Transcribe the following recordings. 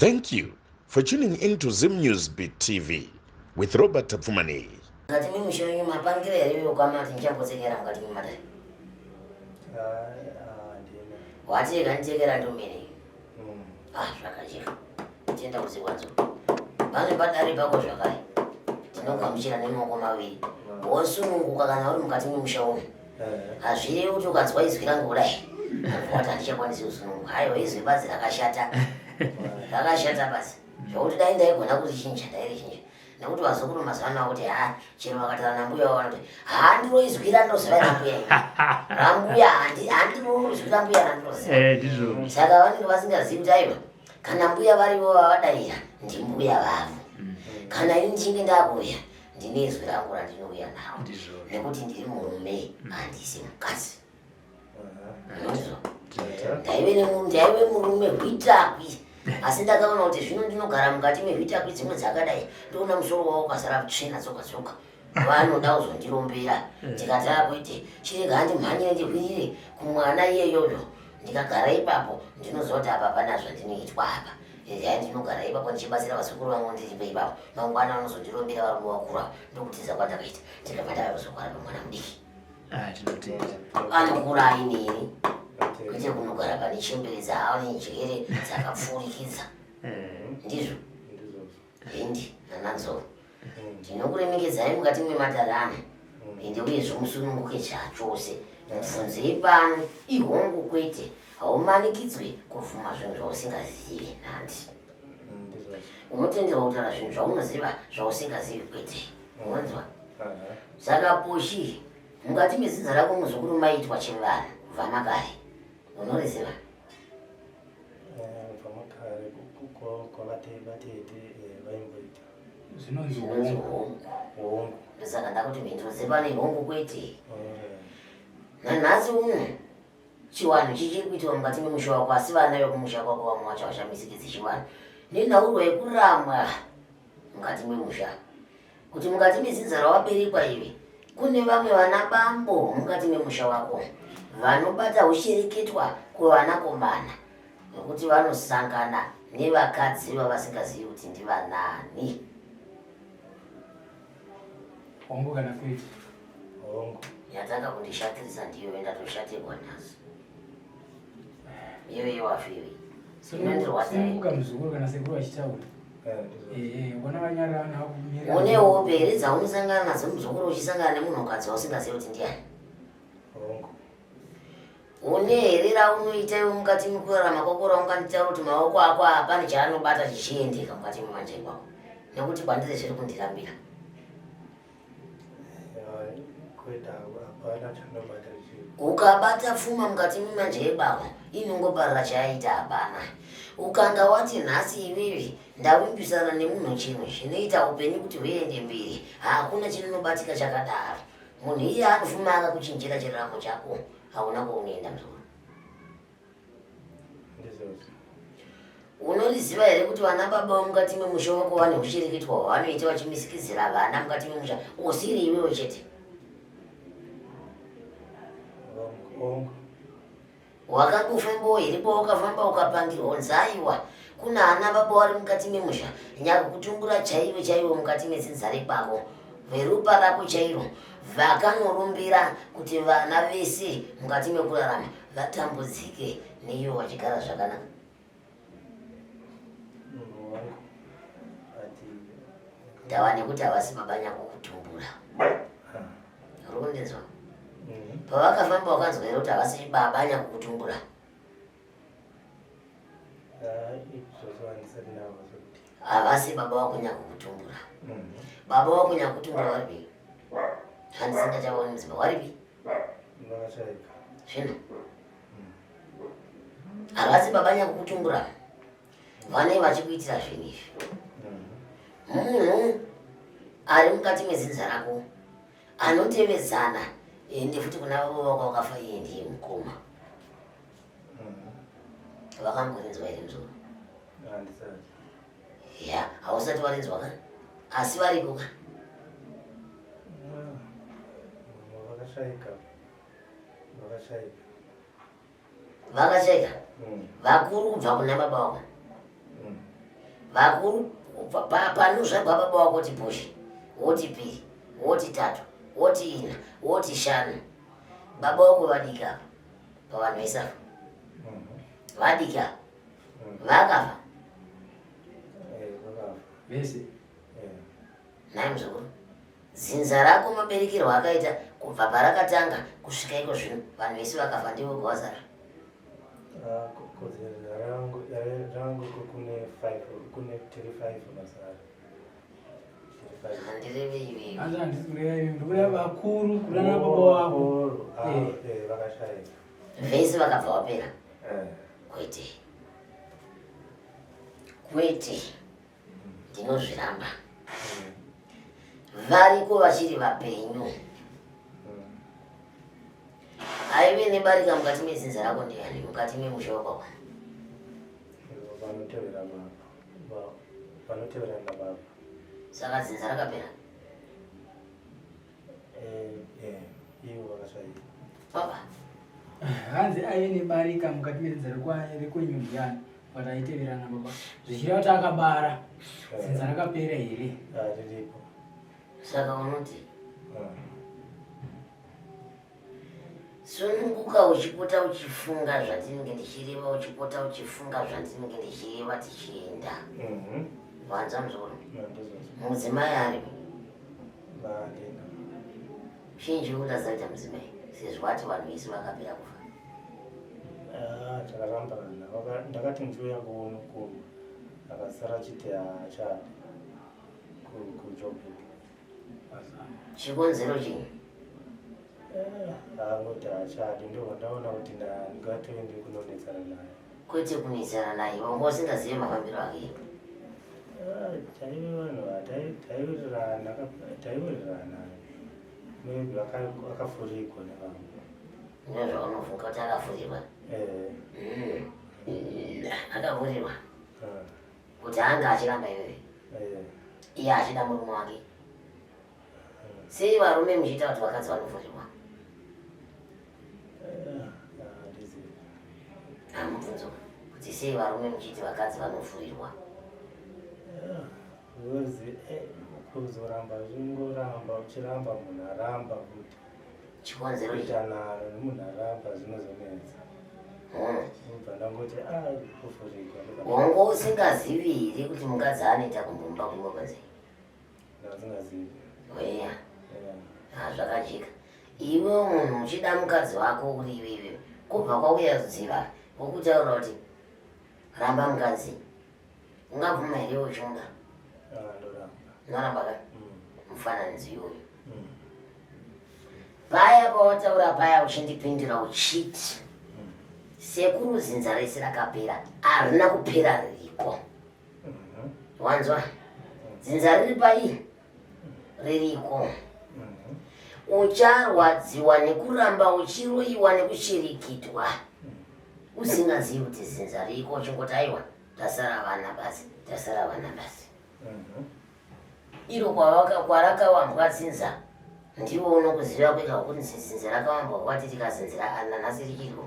Thank you for tuning in to Zim News Beat TV with Robert Tapfumaneyi. Mukati memusha wenyu mapangira here veukama kuti ndichambotsekera mukati mematare? Wati rega nditekera ndomene. Ah, zvakajeka. Tenda kuzikwanzo. Pane padare pako zvakare. Tinogamuchira nemaoko maviri. Wosununguka kana uri mukati memusha uno. Hazvirevi kuti ukanzwa izwi rangu kudai wati handichakwanisi kusununguka. Haiwa, izwi badzi rakashata. Rakashata badzi. Zvokuti dai ndaigona kurichinja ndairichinja. Nekuti vazukuru mazuva ano vakuti ha chero vakataura nambuya wavo vanoti handiro izwi randinoziva rambuya iri. Rambuya handiro izwi rambuya randinoziva. Ndizvo. Saka vanenge vasingazivi kuti aiwa kana mbuya varivo vavadaira ndimbuya vavo. Kana ini ndichinge ndakuuya ndine izwi rangu randinouya naro. Ndizvo. Nekuti ndiri murume handisi mukadzi. Ndizvo. Ndaive murume hwitakwi asi ndakaona kuti zvino ndinogara mukati mehwitakwi dzimwe dzakadai ndoona musoro wavo ukazara tsvina dzoga dzoga vanoda kuzondirombera. Ndikati akwete, chirega handimhanyire ndihwirire kumwana iyeyoyo. Ndikagara ipapo ndinoziva kuti apa hapana zvandinoitwa apa. Eya, ndinogara ipapo ndichibatsira vazukuru vangu ndiripo ipapo. Mangwana vanozondirombera varume vakura ndokutiza kwandakaita. Ndikabva ndava kuzogara pamwana mudiki. Tinotenda. Anokura aineni kwete kunogara pane chembere dzaane njere dzakapfuurikidza. Ndizvo hindi nananzou ndinokuremekedzai mukati mematare ano ende uyezve musununguke chachose. Mubvunzei pano ihongu kwete, haumanikidzwe kubvuma zvinhu zvausingazivi nhandi. Unotenderwa kutaura zvinhu zvaunoziva, zvausingazivi kwete. Unonzwa? Saka poshi mukati medzinza rako muzukuru maitwa chivanhu kubva makare, unoriziva? Kubva makare kwavatete vaimboita. Zvinonzi Zvinonzi hongu. Hongu. Hongu. Ndosaka ndakuti mhinduro dzepano ihongu kwete. Nanhasi uno chivanhu chichiri kuitwa mukati memusha wako, asi vana vekumusha kwako vamwe vacho vachamisikidzi chivanhu nenhaurwa yekuramwa mukati memusha. Kuti mukati medzinza rawaberekwa iwe kune vamwe vana bambo mukati memusha wako vanobata ushereketwa kuvanakomana nokuti vanosangana nevakadzi vavasingazivi kuti ndivanani. Hongu kana kwete? Hongu. Yatanga kundishatirisa ndiyo ndatoshatirwa nhasi. Iyoyo yewafiwi inondirwadza. Sununguka muzukuru kana sekuru vachitaura. Vona vanyarara kumira. Une hope here dzaunosangana nadzo muzukuru uchisangana nemunhukadzi wausingazivi kuti ndiani? Hongu. Une here raunoita iwe mukati mekurarama kwako raunganditaura kuti maoko ako hapana chaanobata chichiendeka mukati memanja ikwako? Nekuti kwandiri zviri kundirambira. Kwete, hapana chandobata chii. Ukabata pfuma mukati memanja ebako inongoparara, chayaita hapana. Ukanga wati nhasi iwewe ndawimbisana nemunhu chimwe zvinoita upenyu kuti huende mberi, hakuna chinonobatika chakadaro. Munhu iye anofuma akakuchinjira chiraramo chako, hauna kwaunoenda muzukuru. Ndizvozvo. Unoriziva here kuti vana baba mukati memusha wako vane ushereketwa hwavanoita vachimisikidzira vana mukati memusha usiri iwewe chete? Hongu. Hongu. Wakambofambawo here pawakafamba ukapangirwa unzi aiwa kuna ana baba vari mukati memusha nyakukutumbura chaivo chaivo mukati medzinza rekwako veropa rako chairo vakanorumbira kuti vana vese mukati mekurarama vatambudzike neivo vachigara zvakanaka? Munhu wangu. Ati. Tava nekuti havasi baba nyakukutumbura. Uri kundinzwa? Mhm. Pavakafamba wakanzwa here kuti havasi baba nyakukutumbura? Izvozvo handisati ndava zvekuti. Havasi baba vako nyakukutumbura. Baba vako nyakutumbura varipi? Handisingachavaoni mudzimba, varipi? Vakashaika. Zvino havasi baba nyakukutumbura, vanei vachikuitira zvinhu izvi? Munhu ari mukati medzinza rako anotevedzana ende futi kuna baba vako vakafa, iye ndiye mukoma. Vakamborinzwa here muzukuru? Handisati. Ya, hausati warinzwa ka, asi variko ka? Vakashaika. Vakashaika. Vakashaika vakuru kubva kuna baba vako. Vakuru panozvagwa baba wako woti pushi, woti piri, woti tatu, woti ina, woti shanu. Baba wako vadiki apa pavanhu vese apa. Vadiki apa. Vakafa. Vese. Nhai muzukuru, dzinza rako maberekerwo akaita kubva parakatanga kusvika iko zvino vanhu vese vakafa ndiwe voga wazara. Ah, kodzero rangu rangu kune 5 kune 35 masara. Handirevi iwewe. Hanzi handisi kureva iwewe, ndikureva vakuru kurana baba wako. Ah, eh. eh vakashaya. Vese vakabva wapera. Eh. Kwete. Kwete. Ndinozviramba. Variko vachiri vapenyu. Aive nebarika mukati medzinza rako ndiani mukati memusha wakwako? Vanotevera baba. Vanotevera nababa. Saka dzinza rakapera? Eh, eh, ivo vakashaika. Baba. Hanzi aive nebarika mukati medzinza rekwenyu ndiani? But aiteverana baba. Zvichireva kuti akabara. Dzinza rakapera here? Ah, riripo. Saka unoti sununguka uchipota uchifunga zvandinenge ndichireva uchipota uchifunga zvandinenge ndichireva tichienda. Mhm. Wanzwa muzukuru? Mudzimai aripo. Chinji utazaita mudzimai sezvo ati vanhu vese vakapera kufa. Ah, takarambana ndakati ndiuya kuno kuno akasara achiti haachadi kujoburg chikonzero chii eh, angoti haachadi ndobva ndaona kuti ndingatoende kunonetsana naye kwete kunetsana naye wanga usingazive mafambiro ake ah, taive vanhu taiwirirana taiwirirana maybe akafurigwa nevamwe Ndozvaunofunga kuti akafurirwa? Eh. Mm. Akafurirwa. Eh. Kuti anga achiramba iwewe. Eh. Iye achida murume wake. Sei varume muchiita kuti vakadzi vanofurirwa? Hamubvunzo kuti sei varume muchiiti vakadzi vanofurirwa? Kuzoramba zvingoramba uchiramba munhu aramba kuti Chikonzero kuita nharo nemunhu aramba zvinozonetsa. Hmm. Ndobva ndangoti ah kuvhurigwa. Wanga usingazivi here kuti mukadzi anoita kumbomba kumwe kwanzi? Ndasingazivi. Weya. Ah, zvakajeka. Iwe munhu uchida mukadzi wako uri iwewe kubva kwauya ziva wokutaura kuti ramba mukadzi ungabvuma here uchimuda? Ah, ndoramba. Unoramba ka? Mufananidzo iwoyo. Paya pawataura paya uchindipindura uchiti sekuru zinza rese rakapera harina kupera ririko. Wanzwa? Dzinza riri pai ririko. Ucharwadziwa nekuramba uchiroyiwa nekushirikitwa usingazivi kuti zinza ririko uchingoti aiwa tasara vana basi tasara vana basi. Iro kwarakawambwa dzinza ndiwo unokuziva kwega kunzi dzinza rakawambwa kwati tikazinzira nanhasi richiriko.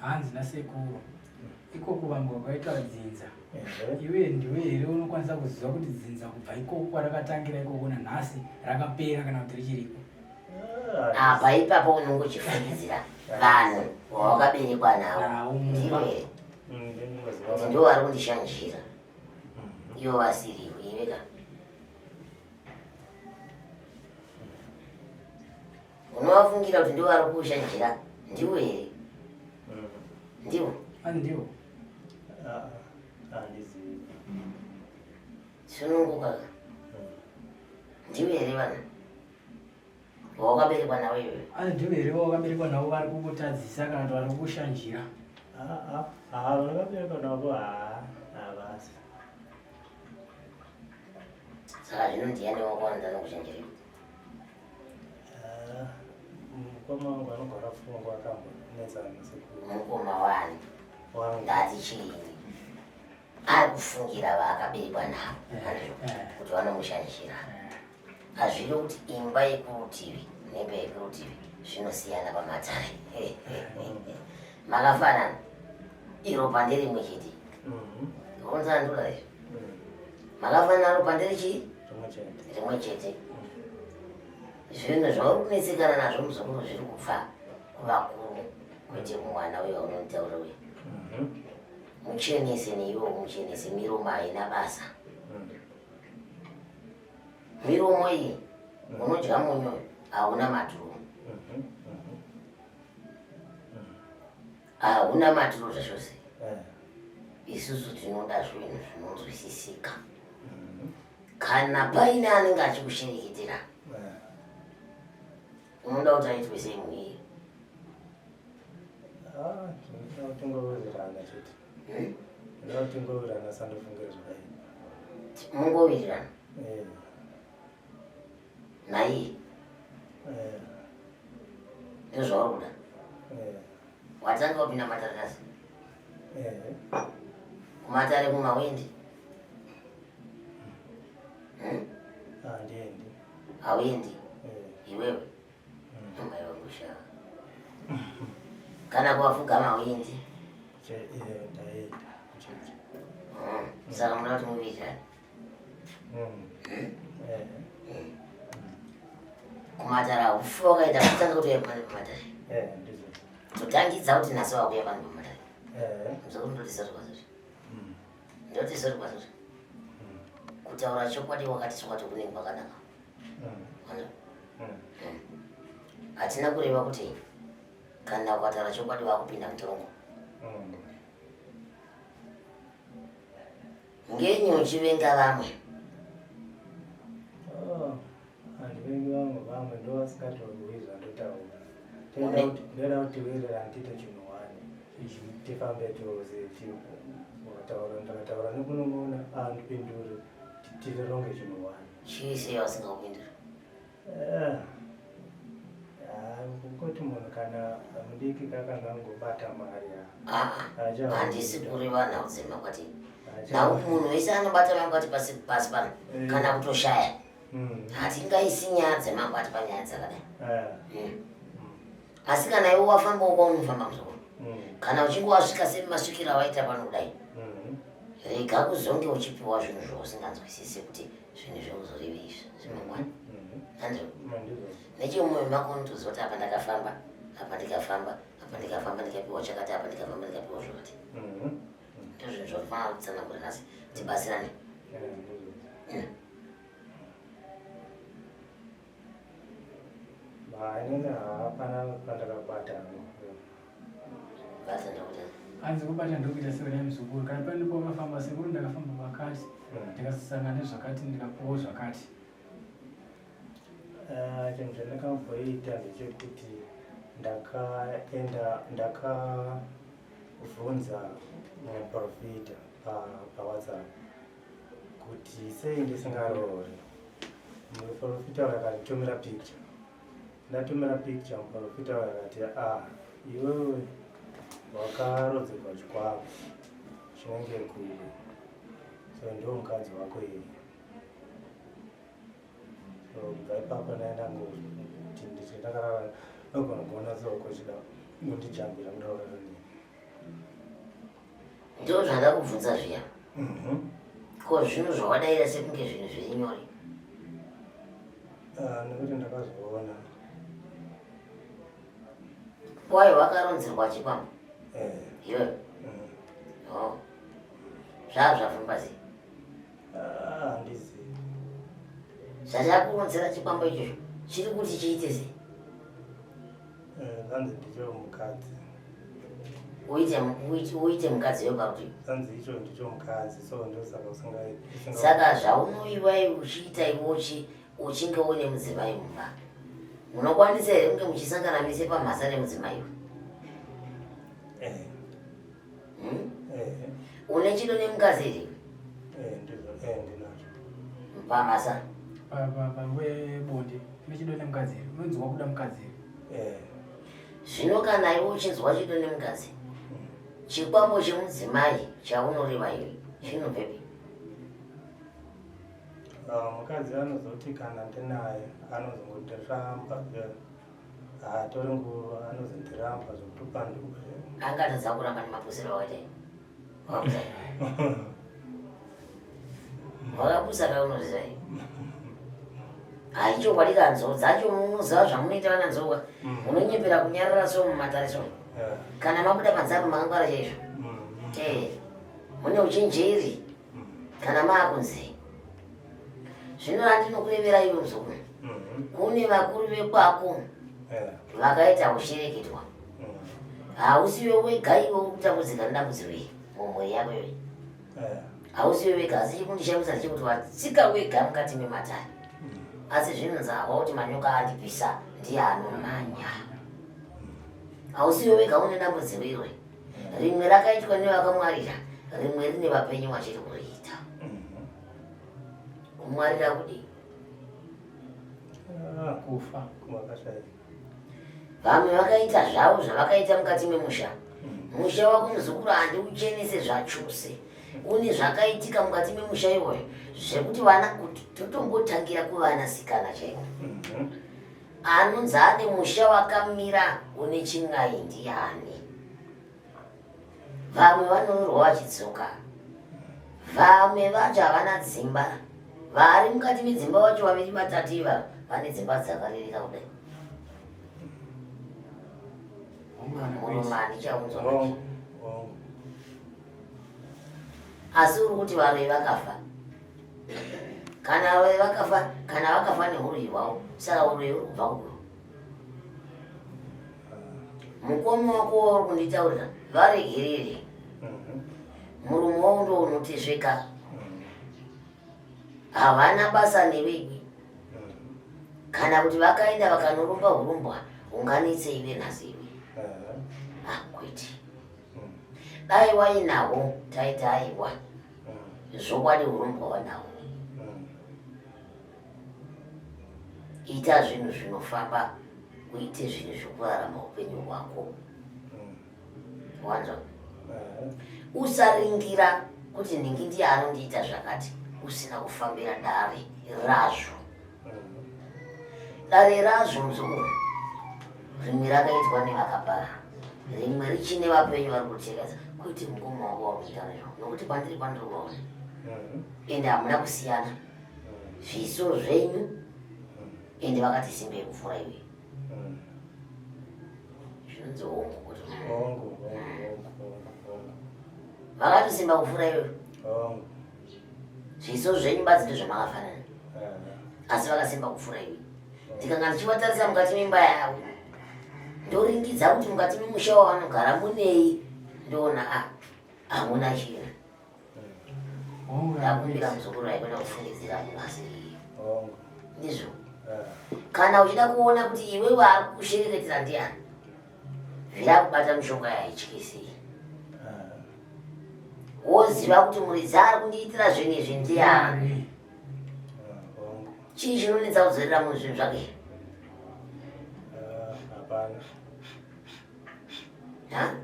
Hanzi nasekuru iko kuvambwa kwaitwa dzinza iwe ndiwe here unokwanisa kuziva kuti dzinza kubva ikoko kwarakatangira ikoko nanhasi rakapera kana kuti richiriko? Apa ipapo unongochifungidzira vanhu vawakaberekwa navo ndivo here kuti ndivo vari kundishanjira ivo vasirivo iwe ka unovafungira kuti ndivo vari kushanjira ndivo here ndivo Ndivo. Sununguka ka ndivo here vanhu Wakaberekwa navo iwe? Asi ndivo here wakaberekwa navo vari kukutadzisa kana kuti vari kukushanjira? Ah, vakaberekwa navo havasi. Saka zvino ndiyani wako anoda nokushanjira? Ah, mukoma wangu anogara pfungwa akambonetsana nasekuru. Mukoma wani? Wangu. Ndati chiini? Ari kufungira vaakaberekwa navo kuti vanomushanjira. Hazvidi kuti imba yekurutivi nemba yekurutivi zvinosiyana pamatare. Makafanana. Iropa nderimwe chete. Ronza ndoda izvi. Makafanana ropa ndere chii? Rimwe chete. Zvinhu zvauri kunetsekana nazvo muzukuru zviri kubva kuvakuru kwete kumwana uyo waunotaura uyo. Muchenese neiwe umuchenese miromo haina basa. Miromo iyi unodya munyu hauna maturo. Hauna maturo zvachose. Isusu tinoda zvinhu zvinonzwisisika. Kana paine anenge achikushereketera unoda kuti aitwe sei munhu iye? Ah, tinoda kuti tingowirirana chete. Hmm? Tinoda kuti tingowirirana sandofungira zvakaipa. Mungowirirana Eh, naiye eh, ndozvauri kuda. eh, Watanga wapinda matare nhasi? eh. Kumatare kumawindi? Hmm? Handiendi. Hauendi Eh, iwewe? mm. Mai vangu shaa. Kana kuwafugama hauendi? Eh, ndaenda kuchechi. Saka munoda kuti muwirirane? Mm. Eh, Kumatare haufi wakaenda kutanga kuti uye pano pamatare. eh, ndizvo. Totangidza kuti nhasi wakuya pano pamatare. Eh, Muzukuru ndoti sori kwazvo. mm, Ndoti sori kwazvo. mm, Kutaura chokwadi wakati chokwadi kunenge kwakanaka. mm, Wanzwa? mm. Hatina kureva kuti kana ukataura chokwadi wakupinda mutorongo. Mm. Ngenyi uchivenga vamwe? Oh, handivengi vamwe, vamwe ndo vasingatorwi zvandotaura. Une- Ndoda kuti tiwirirane tiite chinhu one. Tifambe tose wakataura ndakataura nekunon'ona andipindure tironge chinhu one. Chii sei vasingakupinduri? Eh, ah, kungoti munhu kana mudiki kakangangobata mari Aa, Acha- handisi kureva nhau dzemakwati. acha- Nhau munhu wese anobata makwati pasi pasi pano Eh. kana kutoshaya. Mm. Hatingaisi nyaya dzemakwati panyaya dzakadai. Eh, Asi kana iwe wafamba kwaunofamba muzukuru, mm, kana uchinge wasvika semasvikiro awaita pano kudai, mm, rega kuzonge uchipiwa zvinhu zvausinganzwisisi kuti zvinhu zvekuzoreva izvi zvemangwana. mm. Andrew, Ndizvo. nechemumwoyo mako unotoziva kuti apa ndakafamba, apa ndikafamba, apa ndikafamba ndikapiwa chakati, apa ndikafamba ndikapiwa zvakati. Mm. Ndozvinhu zvaunofanira kutsanangura nhasi tibatsirane. Eh, ndizvo. Inini hapana pandakabata hangu. Bata ndakuti Hanzi kubata ndokuita sewe muzukuru. Kana pane pawakafamba sekuru ndakafamba pakati ndikasangana nezvakati ndikapuwawo zvakati. Eh, chinhu chandakamboita ndechekuti ndakaenda ndakabvunza muprofita paWhatsApp kuti sei ndisingaroori. Muprofita uyu akanditumira picture. Ndatumira picture muprofita uyu akati ah iwewe wakarodzerwa chikwambo chinenge gudo so ndiwo mukadzi wako iye. So kubva ipapo ndaenda ngoti nditi ndakarara nogona kuona soko chida kundijambira kuda kurara neni. Ndizvo zvandakubvunza zviya. Ko zvinhu zvawadaira sekunge zvinhu zviri nyore. Ah, nekuti ndakazoona Kwayo wakaronzerwa chikwambo eh, iwewe. mm. Oh. Zvaa zvafamba sei? Ah, handizivi. Zvachakuronzera chikwambo ichocho chiri kuti chiite sei? Eh, zvanzi ndicho mukadzi. Uite mukadzi weparutivi. Zvanzi icho ndicho mukadzi so ndosaka usinga Saka zvaunoiwa uchiita iwe uchinge une mudzimai mumba, munokwanisa here kunge muchisangana mese pamhasa nemudzimai uyu? Eh, Hmm? eh, Une chido nemukadzi here? eh, ndizvo eh, ndinacho. Pamhasa? Panguva yebonde une chido nemukadzi here? Unonzwa kuda mukadzi here? Eh, Zvino kana iwe uchinzwa chido nemukadzi, chikwambo chemudzimai chaunoreva iwe chinobvepi? Ah, mukadzi anozoti kana ndinaye anozongotiramba. Haatore nguva, anozondiramba zvekutopanduka. Angatadza kuramba nemapusiro awakaita. Wakapusa. Wakapusa ka unoziva. Hayi chokwadi ka nzou dzacho munoziva zvamunoita vana nzou ka. Munonyepera kunyarara so mumatare so. Kana mabuda panze apo makangwara chaizvo. Eh. Mune uchenjeri. Kana maakunze. Zvino andinokurevera iwe muzukuru. Kune vakuru vekwako vakaita kushereketwa. Hausiwe wega iwe uri kutambudzika nedambudziko iri mumhuri yako iwe. Hausiwe wega asi chikundishamisa ndechekuti watsika wega mukati mematare. Asi zvinonzi hawa kuti manyoka andipisa ndiye anomhanya. Hausiwe wega une dambudziko irori. Rimwe rakaitwa nevakamwarira, rimwe rine vapenyu vachiri kuriita. Kumwarira kudii? Ah, Kufa. Kumakashaya. Vamwe vakaita zvavo zvavakaita mukati memusha. Musha wako muzukuru handiuchenese zvachose. Une zvakaitika mukati memusha iwoyo zvekuti vana kuti totombotangira kuvanasikana chaiko. Anonzi ane musha wakamira une chin'ai ndiani? Vamwe vanoroorwa vachidzoka, vamwe vacho havana dzimba. Vari mukati medzimba vacho vaviri vatatu ivava vane dzimba dzakarereka kudai. Murume handichaunzwa manje. Asi uri kuti varoyi vakafa. Kana varoyi vakafa, kana vakafa nehuroyi hwavo, saka uroyi uri kubva kupi? Mukoma wako wauri kunditaurira varegerere. Murume wavo ndo unotesveka. Havana basa newe iwe. Kana kuti vakaenda vakanoromba hurombwa unganitse iwe nhasi iwe. Ah, kwete. Dai wainahwo taiti aiwa. Zvokwadi hurombwa wanahwo. Ita zvinhu zvinofamba uite zvinhu zvekurarama upenyu hwako. Wanzwa? Usaringira kuti nhingi ndiye anondiita zvakati usina kufambira dare razvo. Dare razvo muzukuru rimwe rakaitwa nevakapara rimwe richine vapenyu vari kutekadza kwete mukoma wako wakuita nezvo nokuti kwandiri kwandiri kuvaona ende hamuna kusiyana zviso zvenyu ende vakati simbei kupfuura iwe zvinonzi hongu kuti Hongu, hongu, hongu, hongu, hongu. vakatosimba kupfuura iwe Hongu. zviso zvenyu badzi ndozvamakafanana asi vakasimba kupfuura iwe ndikanga ndichivatarisa mukati memba yavo ndoringidza kuti mukati memusha wavanogara munei ndoona a hamuna chinhu Ndakumbira muzukuru haikona kufungidzira munhu asiri ndizvo. Kana uchida kuona kuti iwewe ari kushereketera ndiani, zvira kubata mishonga yaityisi. Woziva kuti muridzi ari kundiitira zvinhu izvi ndiani. Chii chinonetsa kudzorera munhu zvinhu zvake? Hapana. Ha?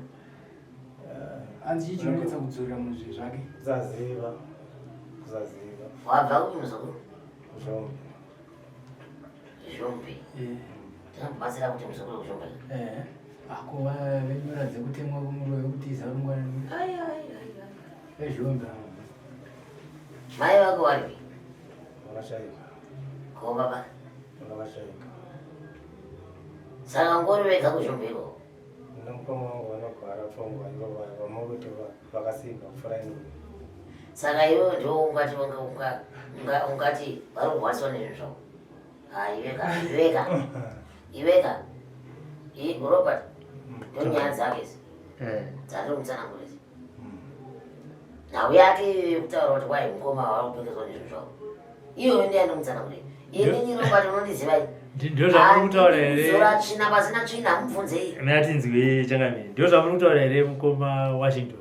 Hanzi chii chinonetsa kudzorera munhu zvinhu zvake? Kusaziva. Kusaziva. Wabva kupi muzukuru? Zhombe. Zhombe. Eh. Tinokubatsira kuti muzukuru kuzhombe. Eh. Ako venyora dzekutemwa kumuroyi wekutiza rungwana. Ai ai ai. Vezhombe. Mai vako varipi? Vakashaika. Ko baba? Vakashaika. Saka ngori vega kuzhombe ikoko? Namukoma wangu vanogara pfungwa ivo vamukuti vakasimba kupfuura ini. Saka iwe ndiwo ungati ungati vari kurwadziswa nezvinhu zvavo. Ha iweka iweka iweka Robert ndonyaya dzake idzi eh. dzandiri kumutsanangura idzi. Nhau yake iyoyo yekutaura kuti wai mukoma vari kupengezwa nezvinhu zvavo. Iyoyo ndiyo yandomutsanangurira. Inini Robert unondiziva ini. Ndizvo zvamuri kutaura here? Zora tsvina pasina tsvina hamubvunzei. Ngatinzwe changamire. Ndizvo zvamuri kutaura here mukoma Washington?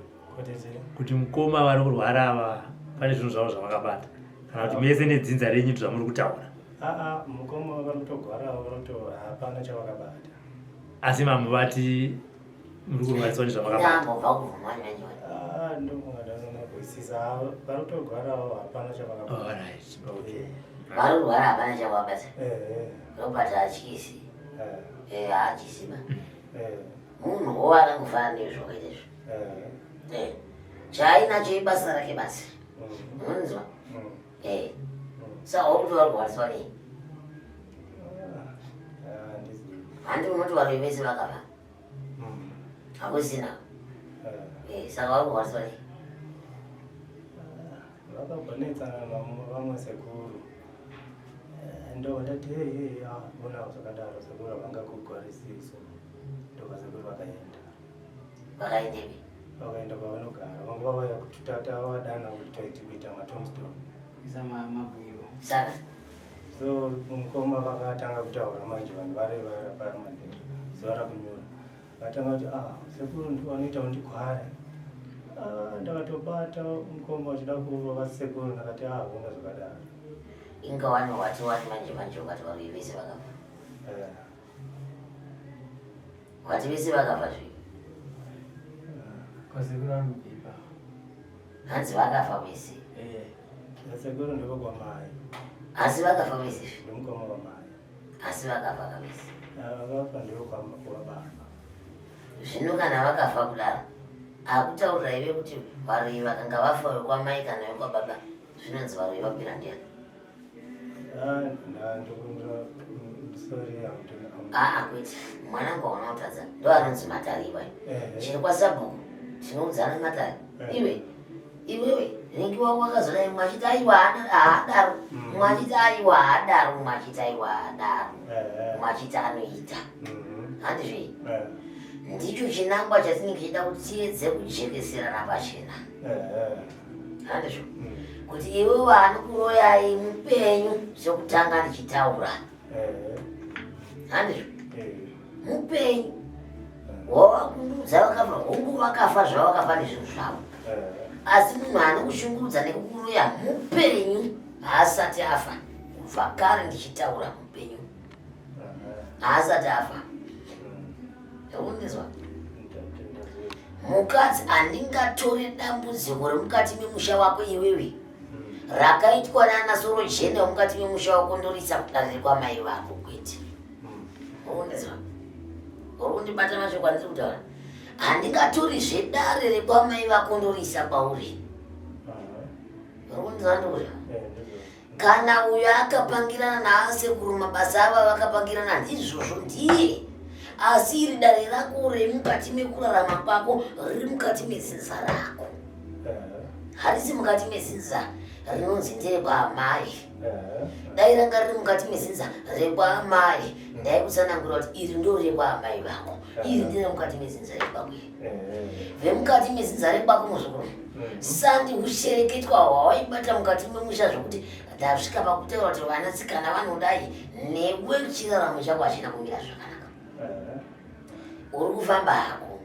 Kuti mukoma vari kurwara ava pane zvinhu zvavo zvavakabata. Kana kuti mese nedzinza renyu zvamuri kutaura. Aa mukoma vari kutogwara vari kuto hapana chavakabata. Asi mambo vati muri kurwariswa nezvavakabata. Ndambobva kubvuma nyanywa. Ah ndofunga ndanonokuisisa vari kutogwarawo hapana chavakabata. All right. Okay. Vari kurwara hapana chavakabata. Eh. Robert hatyisi. Eh, haachisiba munhu wo akangofanana neizvo wakaita izvo. Eh, chaainacho ibasa rake basi, unonzwa? Eh, saka wakuti vari kurwariswa nei? Handi unoti varoi vese vakafa, hakusina. Eh, saka vari kurwariswa nei? Vakabonetsana vamwe sekuru, ndo ndati hei hei, ona zvakadaro, sekuru havangakugwarisiso. Ndobva sekuru vakaenda. Vakaendepi? Vakaenda kwavanogara, vanga vauya kuti tavadana kuti taiti kuita matombstone. Kuisa mabwiro. Saka So mukoma vakatanga kutaura manje, vanhu vari varimadhera zuva rakunyora, vatanga kuti, ah, sekuru ndo vanoita kundigwara. Ah, ndakatobata mukoma vachida kurova sekuru, ndakati, ah, una zvakadaro. Inga wani wati wani manje manje ukati varoi vese vakafa. Wati vese vakafa zvi. Kwasekuru ari kubhipa. Hanzi vakafa vese. Sekuru ndevokwamai. Asi vakafa vese zvi. Ndimukoma wamai. Asi vakafa kavese. Vakafa ndevokwababa. Zvino kana vakafa kudaro, akutaurira ive kuti varoi vakanga vafa vekwamai kana vekwababa, zvinonzi varoi vapera ndiani? Sorry. Aa, kwete mwanangu, hauna kutadza, ndo anonzi matari iwayo. Chiri kwasabhuku tinoudzana matari. Iwe iwewe ringi wako akazodai, mumwe achiti aiwa haadaro, mumwe achiti aiwa haadaro, mumwe achiti aiwa haadaro, mumwe achiti anoita. Handizvei? Ndicho chinangwa chatinenge tichida kuti tiedze kujekeserana pachena, handizvo? Kuti iwewe anokuroyai mupenyu, sekutanga ndichitaura, handizvo? Mupenyu wawakundudza vakafa, hongu vakafa zvavakafa nezvinhu zvavo, asi munhu anokushungurudza nekukuroya mupenyu, haasati afa. Kubva kare ndichitaura, mupenyu, haasati afa. Yakundizwa mukadzi, handingatore dambudziko remukati memusha wako iwewe rakaitwa nana sorojene wemukati memusha wako ndorisa kudare kwamai vako, kwete. Urikundizwa? Uri kundibata mashoko andiri kutaura? Handingatori zvedare rekwamai vako ndorisa kwauri. Uri kundizwa ndikuti kana uyo akapangirana naasekuru mabasa ava vakapangirana, ndizvozvo, ndiye. Asi iri dare rako remukati mekurarama kwako riri mukati mezinza rako, harisi mukati mezinza rinonzi nderekwaamai. Dai ranga riri mukati mezinza rekwaamai, ndaikutsanangura kuti iri ndo rekwaamai vako, iri ndere mukati mezinza rekwako iri. Vemukati mezinza rekwako, muzukuru, sandi ushereketwa hwawaibata mukati memusha, zvokuti ndasvika pakutaura kuti vanasikana vanodai newe, chiraramo chako hachina kumira zvakanaka. Uri kufamba hako,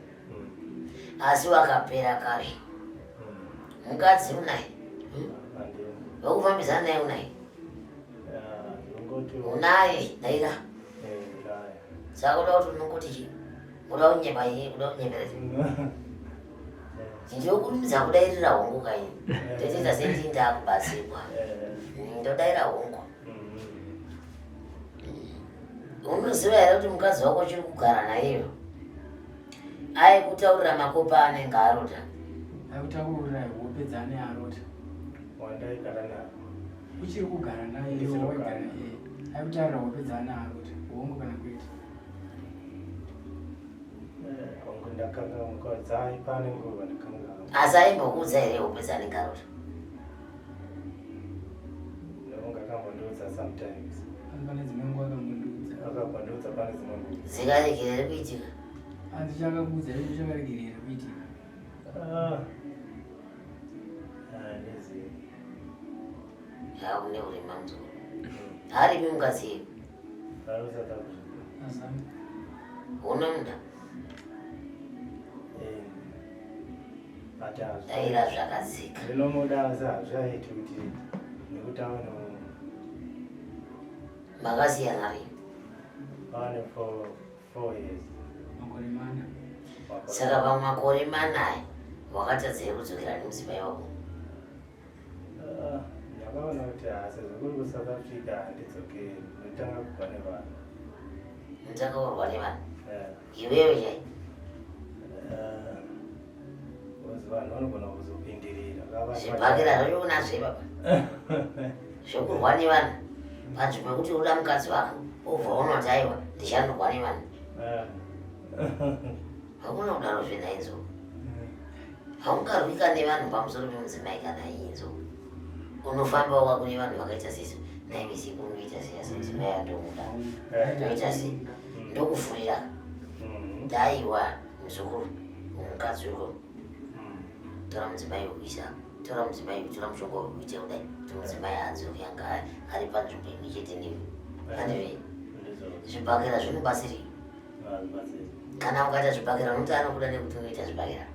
asi wakapera kare. Mukadzi unaye? Wekufambidzana naye unaye? Unaye daira? Saka kuda kuti unongoti chii? Kuda kunyepa iye, kuda kunyepera chii? Ndinokurumidza kudairira hongu kai, ndotoita sendii ndakubatsirwa, ndodaira hongu. Unoziva here kuti mukadzi wako uchiri kugara naiyo aikutaurira makopa anenge arota? Aikutaurira hope dzaane arota. Wandaigara naye? Uchiri kugara naye? Ndichiri kugara. Waigara naye, aikutaurira hope dzaane arota, hongu kana kwete? Hongu, ndakanganwa dzai, pane nguva ndakanganwa. Asi aimbokuudza here hope dzaanenge arota? Ndonga akambondiudza sometimes. Pane dzimwe nguva akambondiudza. Akambondiudza pane dzimwe nguva. Zikaregerere kuitika? Hanzi chakakuudza icho chakaregerera kuitika? Ah. Handizivi. Haune urema muzukuru, harimi mukadzi iyo. Ari South Africa. Azami. Unomuda? But hazvi- Daira zvakadzika. Ndinomuda, asi hazvichaiti kuti nekuti ave Makasiyana rini? ane 4 years. Makore 4. Saka pamakore 4 aya wakatadza here kudzokera nemudzimai wako? Ah, ndakaona kuti ha, sezvo kuri kuSouth Africa handidzokeri, ndotanga kubva nevanhu. Mutakaurwa nevanhu iwewe chai vanhu vanogona kuzopindirira zvibhakera zvacho unazvo ipapa zvekurwa nevanhu panzvimbo yekuti uda mukadzi wako obva unoti aiwa ndichandorwa nevanhu hakuna kudaro zvenainzo haungarwika nevanhu pamusoro pemudzimai kana inzo unofamba waka kune vanhu vakaita sesu naive sekuru ndoita sei asi mudzimai andomuda ndoita sei ndokufurira daiwa muzukuru mukadzi uko tora mudzimai wekuisa tora mudzimai tora mushonga wekuita kudai kuti mudzimai adzoke anga ari panzvimbo imwe chete newe andive zvibhakera zvinobatsirei kana ukaita zvibhakera unoti anokuda nekuti unoita zvibhakera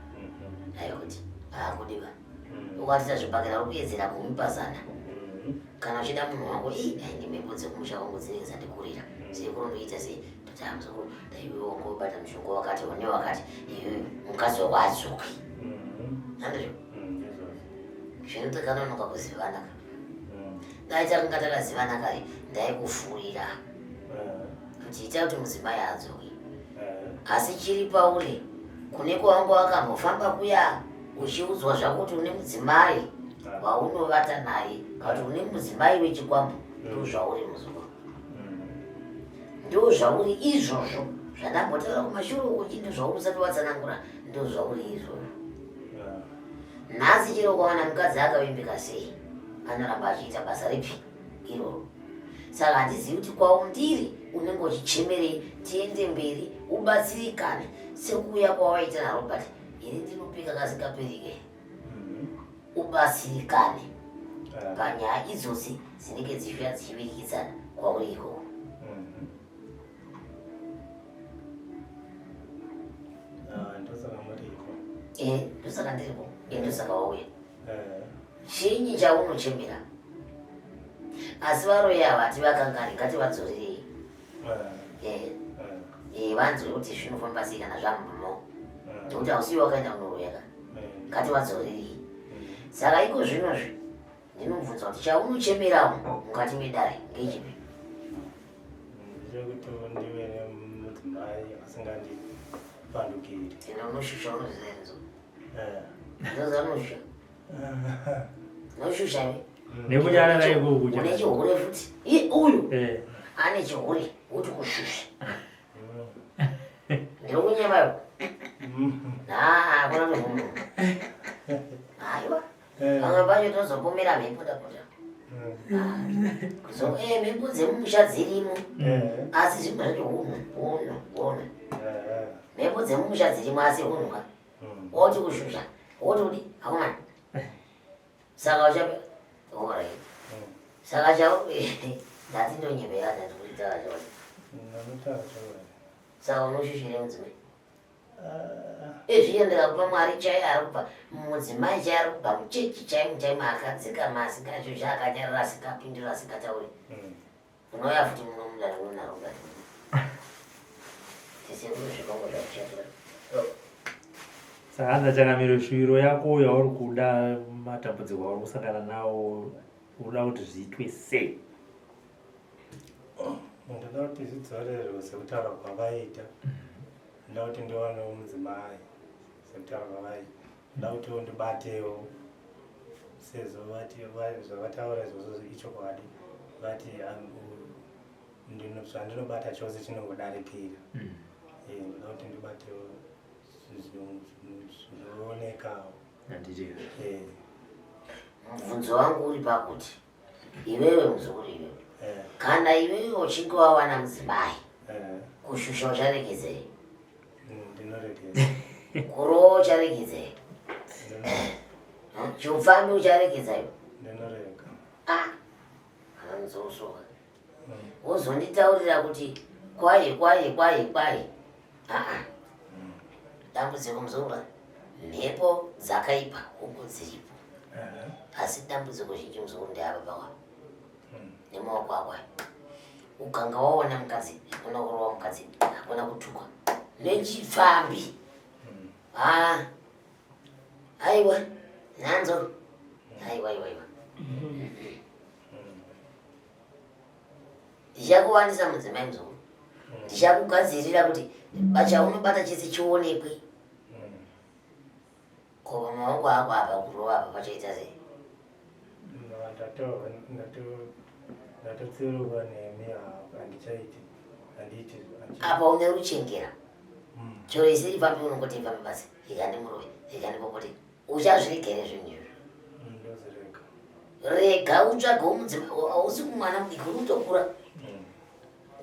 aiwa kuti akudiwa ukatoita zvibhakera uri kuedzera kumupa zana kana uchida munhu wako ii dai ndimhepo dzekumusha kwangu dzinenge dzandikurira sekuru ndoita sei toti amuzukuru dai iwe wanga wabata mushonga wakati une wakati iwe mukadzi wako adzoki handizvo zvino takanonoka kuzivana ka dai takanga takazivana kare ndaikufurira kuti ita kuti mudzimai adzoke asi chiri pauri kune kwawanga wakambofamba kuya uchiudzwa zvako kuti une mudzimai waunovata naye kana kuti une mudzimai wechikwambo ndo zvauri muzukuru ndo zvauri izvozvo zvandambotaura kumashure uko chinhu zvauri usati watsanangura ndo zvauri izvozvo nhasi chero ukawana mukadzi akavimbika sei anoramba achiita basa ripi iroro saka handizivi kuti kwaundiri unenge uchichemerei tiende mberi ubatsirikane sekuuya kwawaita narobert ini ndinopika kasikaperike ubatsirikane panyaya idzodzi dzinenge dzichiuya dzichivirikidzana kwauri ikoko ndosaka ndiripo ndosaka wauya chinyi chaunochemera asi varoyi ava hativakangani ngativadzorerei eh. Eh, vanzwe kuti zvinofamba sei kana zvammo nekuti hausiwe wakaenda kunoroya ka ngativadzorerei saka iko zvinozvi ndinobvunza kuti chaunochemerawo mukati medare ngechipi ndechekuti ndive nemudzimai asingandipandukiri ende unoshusha unoziva enzo Ndoza unoshusha. Unoshusha iwe. Nekunyarara ikoko. Une chihure futi. Iye uyu. Eh. Ane chihure kuti kushusha. Ndiri kunyeba iwe. Ah, hakuna munhu. Aiwa. Pamwe pacho tozopomera mhepo tapota. So, eh, mhepo dzemumusha dzirimo. Asi zvimwe zvacho hunhu, hunhu, hunhu. Mhepo dzemumusha dzirimo asi hunhu ka. Woti kushusha, woti kudi, akomana. Saka uchape, alright. Saka chau, ndati ndonyebera ndati kuti taura chokwadi. Ndinotaura chokwadi. Saka unoshushira mudzimai. Ezviya ndikakupa Mwari chai ari kubva mudzimai chai ari kubva muchechi chaimo chaimo akadzikama asingashusha akanyarara asingapindura asingatauri. Unouya futi muno mudare unonaro mudare. Tisekuru zvikongo zvakushatura. Saka hanzi changamire shuviro yako yauri kuda matambudziko auri kusangana nawo unoda kuti zviitwe sei? Ndoda kuti zvidzorerwe sekutaura kwavaita. Ndoda kuti ndiwanewo mudzimai sekutaura kwavaita. Ndoda kutiwo ndibatewo sezvo vati zvavataura izvozvo ichokwadi vati zvandinobata chose chinongodarikira mm. eh, ndoda kuti ndibatewo zvinoonekawo eh. mubvunzo wangu uri pakuti iwewe muzukuru iwewe eh. kana iwewe uchinge wawana mudzimai kushusha ucharegedzei Ndinoregedza. Kurowa ucharegedza here? Chiupfambi ucharegedza iwe? Ndinorega. Ah, anonzosoka. Wozonditaurira kuti kwaye kwaye kwaye kwaye. Ah ah. Dambudziko muzukuru mhepo dzakaipa huku dziripo. Asi dambudziko zhinji muzukuru ndeapa baba. nemaoko ako aya ukanga waona mukadzi hakuna kurova mukadzi hakuna kutukwa nechipfambi ah, aiwa nanzo aiwa aiwa aiwa ndichakuwanisa mudzimai muzukuru Ndichakugadzirira kuti chaunobata chese chionekwe. Ko pamaoko ako apa kurova apa pachaita sei? Ndatotsiruka nemi handichaiti handiiti. Apa une ruchengera. Chero isiri pambi unongoti ifambe basi ikandimurove ikandipopote. Uchazviregere zvinhu izvozvo. Ndozvirega. Rega utsvage mudzimai hausi kumwana mudiki uri kutokura.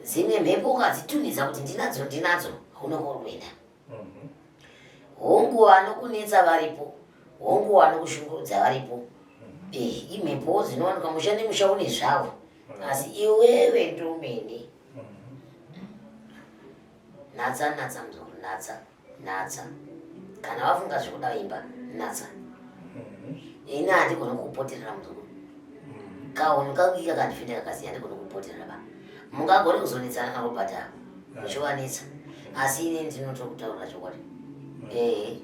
Dzimwe mhepo ukadzitunhidza kuti ndinadzo ndinadzo hauna kwauri kuenda. Hongu vanokunetsa varipo, hongu vanokushungurudza varipo. Eh, imhepowo dzinowanikwa musha nemusha une zvavo. Asi iwewe ndomene. Natsa natsa muzukuru natsa natsa. Kana wafunga zvekuda imba natsa. Ini handigoni kukupoterera muzukuru. Kaunhu kangu ika kandifenda kakasiya handigoni kukupoterera ba. Mungagone kuzonetsana naRobert ava. Uchivanetsa. Asi ini ndinotokutaurira chokwadi. Ehe.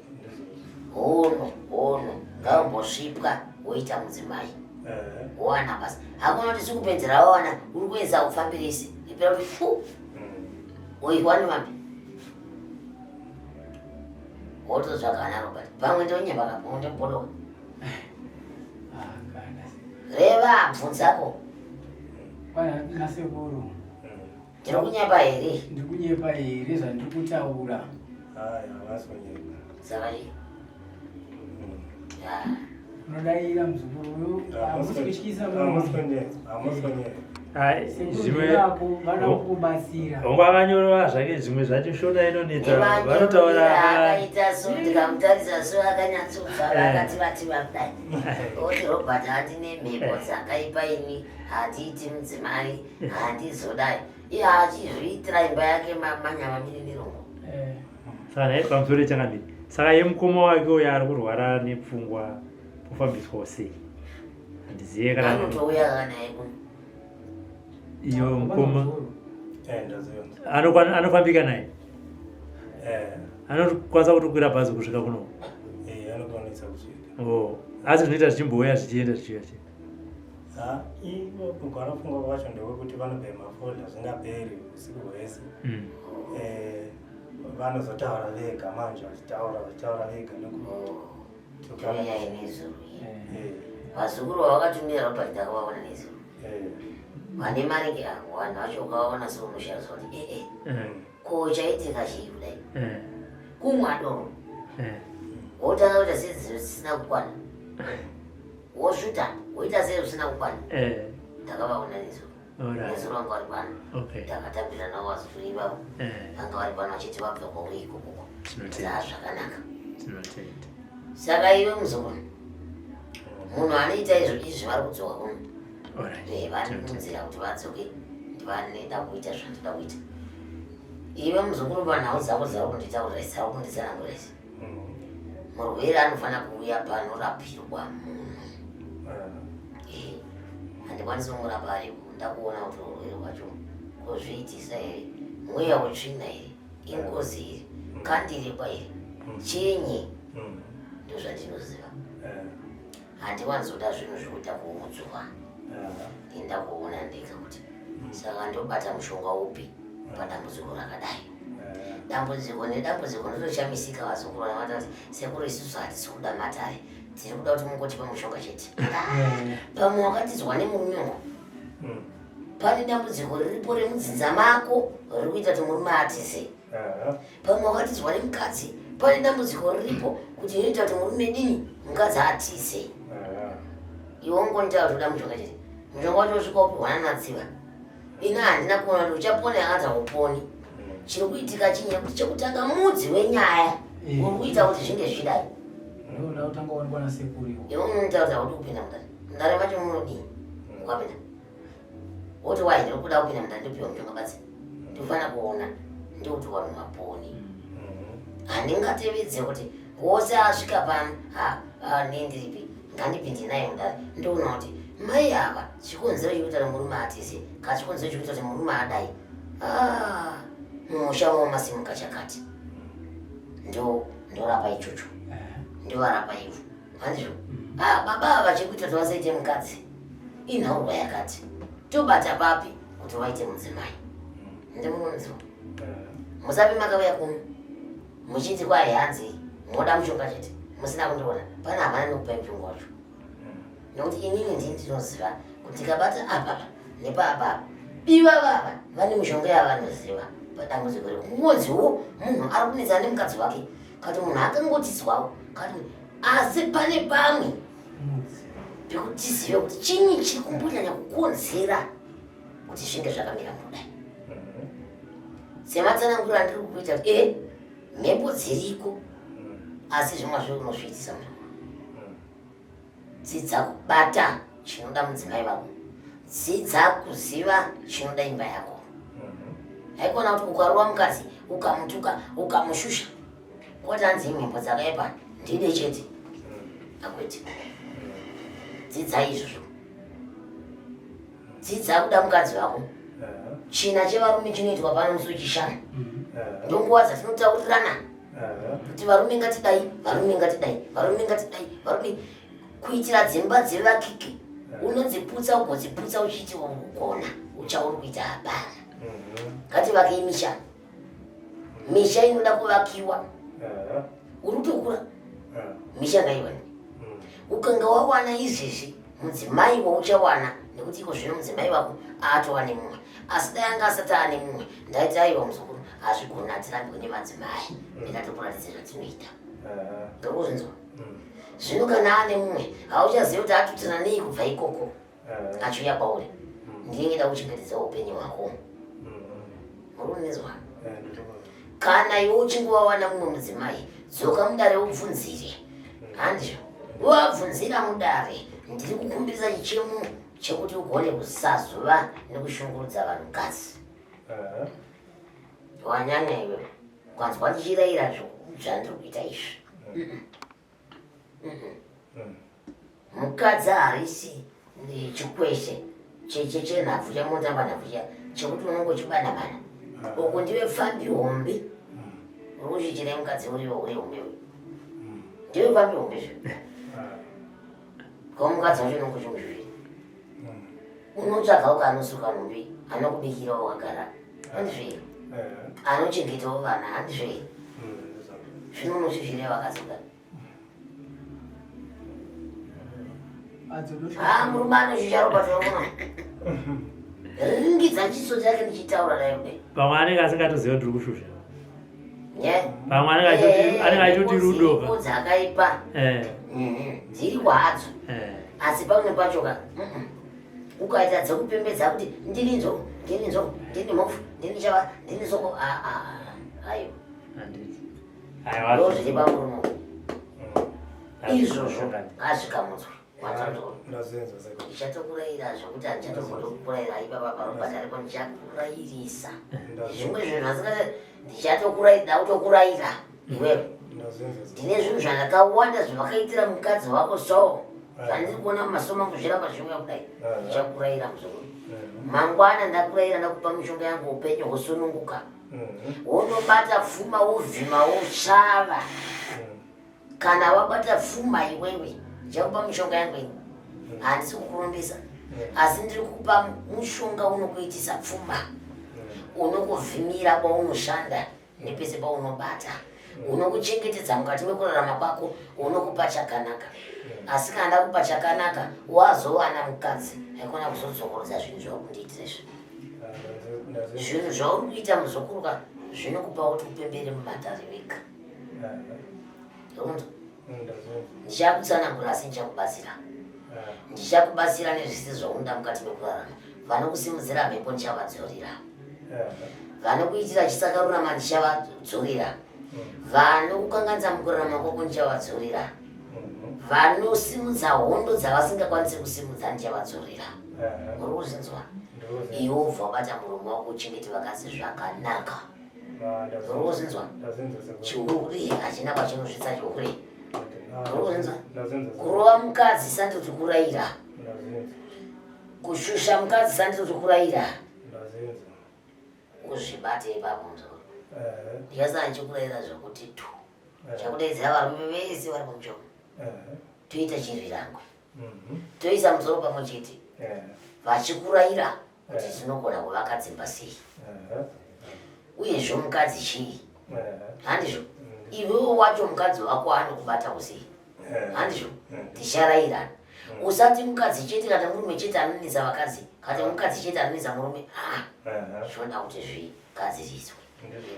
Hono hono ngaumbosvipwa woita mudzimai. Wowana basa. Hakuna kuti sikupedzera wawana uri kuedza kufambirisi. Ipera kuti fu. Woiwani vambi. Wototsvaga ana Robert. Pamwe ndonyeba ka pamwe ndobodoka. Ah, kana. Reva bvunzako. Kwana nasekuru. Ndiri kunyepa here? Ndiri kunyepa here zvandiri kutaura? Hayi, havasi kunyepa. Saka chii? Ya. Unodaira muzukuru uyu hamusi kutyisa Hamusi kunyepa, hamusi kunyepa. Ai, Sekuru zvimwe vako vada kukubatsira. hongu akanyorova zvake zvimwe zvacho shona inonetsa vanotaura akaita so ndikamutarisa so akanyatsobva akativativa kudai oti Robert handine mhepo dzakaipa ini handiiti mudzimai handizodai iye achizviitira imba yake manyama miri mirongo. Saka naye pamusoro yechangamire saka yemukoma wake uyo ari kurwara nepfungwa kufambiswawo sei handizive kana anotouya naye kuno iyo mukoma Eh, ndaziva. Anofambika naye Eh, anokwanisa kutokwira bhazi kusvika kuno eh, anokwanisa kusvika. Oh, asi zvinoita zvichimbouya zvichienda zvichiuya zvichienda. Ha, ivo kugwara pfungwa kwacho ndewekuti vanobhema fodya zvingaperi usiku hwese. Eh, vanozotaura vega manje vachitaura vachitaura vega nekutukana. Toyai nezuro Eh, vazukuru vavakatumira Robert ndakavaona nezuro eh, vane maringe avo vanhu vacho ukavaona seunoshariswa kuti ee ko chaitika chii kudai kumwa doro wotanga kuita sezvisina kukwana wosvuta woita sezvisina kukwana ndakavaona nezuro nezuro vanga vari pano ndakatambira navo vazukuru ivavo vanga vari pano vachiti vabva kwauri ikokoko Tinotenda. zvakanaka Tinotenda. Saka iwe muzukuru munhu anoita izvo izvi vari kudzoka kuno vari munzira kuti vadzoke vaneda kuita zvandoda kuita iwe muzukuru panhau dzako dzauri kunditaurira idzi dzauri kunditsanangura idzi murwere anofanira kuuya panorapirwa munhu. Handikwanisi kumurapa aripo ndakuona kuti urwere hwacho kuzviitisa here mweya wetsvina here ingozi here kandirekwa here chinyi ndozvandinoziva. Handiwanzoda zvinhu zvekuita kuudzwa ndinda kuona ndega kuti saka ndobata mushonga upi padambudziko rakadai. Dambudziko nedambudziko ndotoshamisika vazukuru vamata kuti sekuru isusu hatisi kuda matare tiri kuda kuti mungotipa mushonga chete. Pamwe wakatizwa nemurume wangu pane dambudziko riripo remudzinza mako riri kuita kuti murume atize. Pamwe wakatizwa nemukadzi pane dambudziko riripo kuti inoita kuti murume dini mukadzi atize. Iwe ungonitaura kuti uda mushonga chete mushonga wacho usvika upihwa nanadziva ini handina kuona kuti uchapona yakanzi hauponi. Chiri kuitika chinyi nekuti chekutanga mudzi wenyaya uri kuita kuti zvinge zvichidai. Ndoda kutanga waonekwa nasekuru iwo. Iwe unotaura kuti haudi kupinda mudare mudare macho munodii ukapinda woti wai ndiri kuda kupinda mudare ndopiwa mushonga badzi ndofana kuona ndokuti vanhu vaponi. Handingatevedze kuti wose asvika pano nendiripi ngandipinde naye mudare ndoona kuti mai ava chikonzero chekuita kuti murume atize kana chikonzero chekuita kuti murume adai mumusha wavo masimuka chakati ndorapa ichocho ndovarapa ivo handizvo. Baba ava chekuita kuti vasaite mukadzi inhaurwa yakati tobata papi kuti vaite mudzimai ndimunonzwa. Musabe makauya kuno muchiti kwai hanzi moda mushonga chete musina kundiona pana hapana nekupai mushonga wacho nekuti inini ndini ndinoziva kuti tikabata apa nepaapa ivavava vane mishonga yavanoziva padambudziko iri kungonziwo munhu ari kunetsana nemukadzi wake kati munhu akangotizwawo kati asi pane pamwe pekuti tizive kuti chinyi chiri kumbonyanya kukonzera kuti zvinge zvakamira kudai sematsananguro andiri kukuita kuti e mhepo dziriko asi zvimwe zvo unozviitisa munhu Dzidza kubata chinoda mudzimai vako. Dzidza kuziva chinoda imba yako. Haikona kuti ukarova mukadzi ukamutuka ukamushusha kwati hanzi imhembo dzakaipa ndide chete. Akwete. Dzidza izvozvo. Dzidza kuda mukadzi wako. China chevarume chinoitwa pano musi wechishanu. Ndonguva dzatinotaurirana kuti varume ngatidai varume ngatidai varume ngatidai varume kuitira dzimba dzevakike unodziputsa ugodziputsa uchiti ugona uchauri kuita hapana mhm. ngativakei misha misha inoda kuvakiwa uri kutokura misha ngaiwane mm. ukanga wawana izvezvi mudzimai wauchawana nekuti iko zvino mudzimai wako atova nemumwe asi dai anga asati ane mumwe ndaiti aiwa muzukuru hazvigona atirambiwe nemadzimai ndikatokuratidza zvatinoita ndokuzvinzwa mm. zvino kana ane mumwe hauchazivi kuti atutsana nei kubva ikoko achiuya kwauri mm. ndinenge da kuchengetedza upenyu hwako mm. muri kunizwa kana iwe uchinge wawana mumwe mudzimai dzoka mudare ubvunzire handizvo wabvunzira mudare ndiri kukumbirisa chichemo chekuti ugone kusazova nekushungurudza vanhukadzi wanyanya iwe ukanzwa ndichirayira zvandiri kuita izvi mukadzi harisi chikweshe chenhabvu chamunotamba nhabvu chiya chekuti unonge uchibanabana ah. uku ndive pfambi hombe hmm. uri kusvichira mukadzi uriwo uri hombe uyu hmm. ndive pfambi hombe zve ah. ko mukadzi wacho unonge uchimushuvira hmm. unotsvaga uka anosuka nhumbi anokubikirawo wakagara handizvo here eh. anochengetawo vana handizvo here zvino unosvizvirei vakadzi kudai Ah, murume anoshusha ropa tinoona. Ringidza chiso chake ndichitaura naye kudai. Pamwe anenge asingatoziva ndiri kushusha. Pamwe anenge achiti eh, anenge achiti rudo. Mhiko dzakaipa. Eh. Mhm, dziri kwadzo. Eh. Asi pamwe pacho ka. Ukaita dzekupembedza kuti ndini nzou, ndini nzou, ndini mhofu, ndini chava, ndini soko. Ah ah. Ayo. Handiti. Ndozviri pamurume izvozvo ngazvikamudzwe ndichatokurayira zvekuti handichatombotokuraira ipapa parobhadharipo ndichakurayirisa zvimwe zvinhu zvasinga ndichatokurayira kutokurayira iwewe ndine zvinhu zvakawanda zvavakaitira mukadzi wako so zvandiri kuona mumaso mangu zviramba zviuya kudai ndichakurayira muzukuru mangwana ndakurayira ndakupa mishonga yangu upenyu husununguka mhm. wonobata pfuma wovhima wosvava mhm. kana wabata pfuma iwewe ndichakupa mishonga yangu ini mhm. handisi kukurumbisa asi ndiri kupa mushonga unokuitisa pfuma unokuvhimira kwaunoshanda nepese paunobata unokuchengetedza mukati mekurarama kwako unokupa chakanaka asi kana ndakupa chakanaka wazowana mukadzi haikona kuzodzokorodza zvinhu zvakundiitira izvi zvinhu zvauri kuita muzukuru ka zvinokupa kuti upembere mumatare wega unzwa ndichakutsanangura asi ndichakubatsira ndichakubatsira nezvese zvaunoda mukati mekurarama vanokusimudzira mhepo ndichavadzorera vanokuitira chisakarurama ndichavadzorera vanokukanganisa mukurarama kwako ndichavadzorera vanosimudza hondo dzavasingakwanisi kusimudza ndichavadzorera uri kuzvinzwa iwe ubva wabata muromo wako uchengete vakadzi zvakanaka uri kuzvinzwa chihure hachina kwachinosvitsa chihure uri kuzvinzwa kurova mukadzi sandoti kurayira kushusha mukadzi sandoti kurayira uzvibate ipapo muzukuru ndikasana ndichikurayira zvekuti tu chakudaidzira varume vese vari pamuchoko toita chirwirangwe mhm. toisa musoro pamwe chete vachikuraira kuti tinogona kuvaka dzimba sei. Uyezve mukadzi chii? Handizvo? Iwewe wacho mukadzi wako anokubata kusei? Handizvo? Ticharairana. Usati mukadzi chete kana murume chete anonetsa vakadzi, kana mukadzi chete anonetsa murume. Ah, zvinoda kuti zvigadziriswe.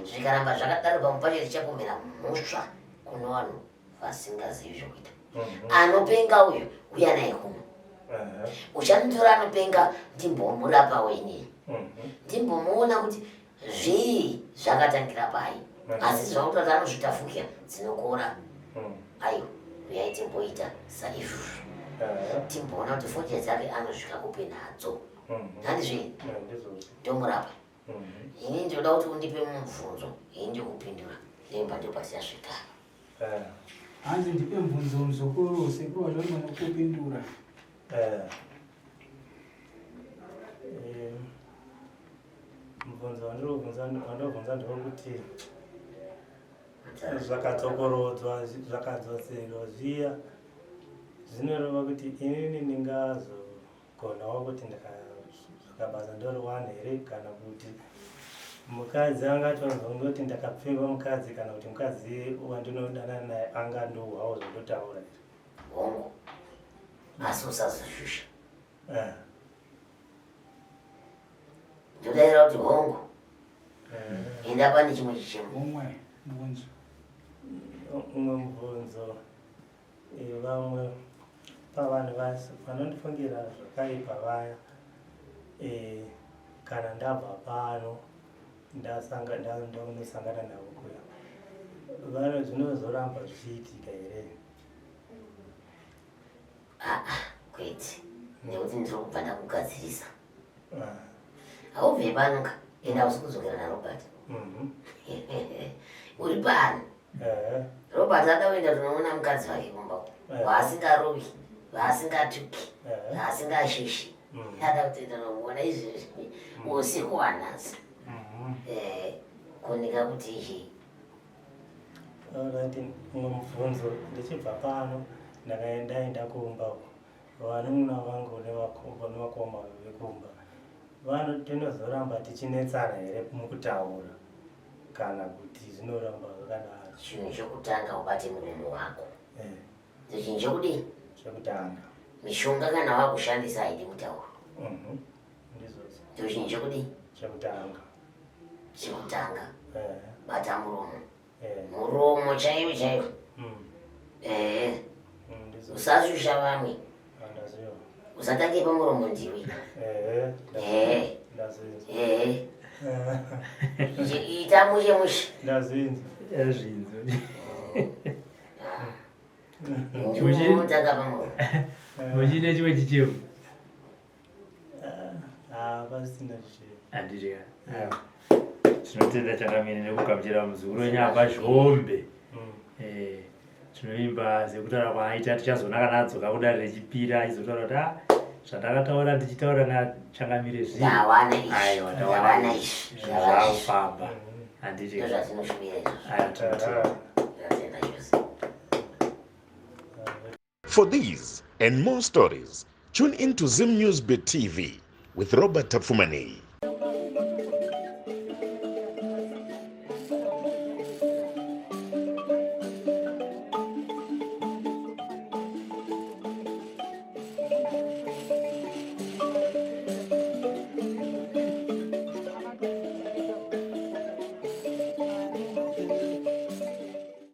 Zvikaramba zvakadaro pamwe pacho tichapomera mhosva kune vanhu vasingazivi zvokuita. Anopenga uyu, uya naye kuno. Uchanditora anopenga ndimbomurapa inini. Ndimbomuona kuti zvii zvakatangira pai. Asi zvakuti anozvitafukira dzinokora. Aiwa, uyai timboita saizvozvo. Timboona kuti fodya dzake anosvika kupi nadzo. Handizvo? Ndomurapa. Ini ndinoda kuti undipe mubvunzo, ini ndokupindura. Ndemba ndopatichasvika. Hanzi ndipe mubvunzo muzukuru, sekuru vacho vanogona kukupindura. Mubvunzo wandinobvunza ndewekuti zvakadzokorodzwa zvakadzoserwa zviya zvinoreva kuti inini ndingazogonawo kuti ndakabasa ndoriwana here kana kuti mukadzi angatozongoti ndakapfimba mukadzi kana kuti mukadzi wandinodanana naye angandohwawo zvandotaura here? Hongu, asi usazoshusha. Ndodaira kuti hongu. Enda pane chimwe chichemo. Umwe mubvunzo. Umwe mubvunzo. Vamwe pavanhu vanondifungira zvakaipa vaya kana ndabva pano ndanosangana navo kuya vano zvinozoramba zvichiitika here? Aa, kwete, nekuti ndiri kubva ndakugadzirisa. Haubve pano ka, ende hausi kudzokera naRobert. Uri pano. Robert ada kuenda kunoona mukadzi wake kumba uko, waasingarovi, vaasingatuki, vaasingashishi. Ada kutoenda kunomuona izvezvi usiku hwanhasi. Kuoneka kuti ichi Alright, mumwe mubvunzo ndichibva pano ndakaenda kumba uko vanun'una vangu nevakoma vekumba vano tinozoramba tichinetsana here mukutaura kana kuti zvinoramba zvakadaro? Chinhu chekutanga ubate muromo wako. Chinhu chekudii? Chekutanga. Mishonga kana wakushandisa haidi mutauro. Ndizvozvo. Ndochinhu chekudii? Chekutanga. Chekutanga. Bata muromo. Muromo chaiwo chaiwo. Usashusha vamwe. Usatange pamuromo ndiwe. Ita mushe mushe. Ndazvinzwa. Ndazvinzwa. Ndiwe pamuromo. Muchine chimwe chichemo. Pasina chichemo. Handiti ka. Tinotenda changamire nekugamuchira muzukuru wenyu apa zhombe. Tinovimba sekutaura kwaaita tichazoona kana adzoka kudare rechipiri achizotaura kuti ah, zvandakataura ndichitaura nachangamire zvii. Ndawana izvi. Aiwa, ndawana izvi. Zvakufamba. Handiti ka. Ndozvatinoshuvira izvozvo. Aiwa, tinotenda. Tinotenda chose. For these and more stories, tune in to Zim News Bit TV with Robert Tapfumaneyi.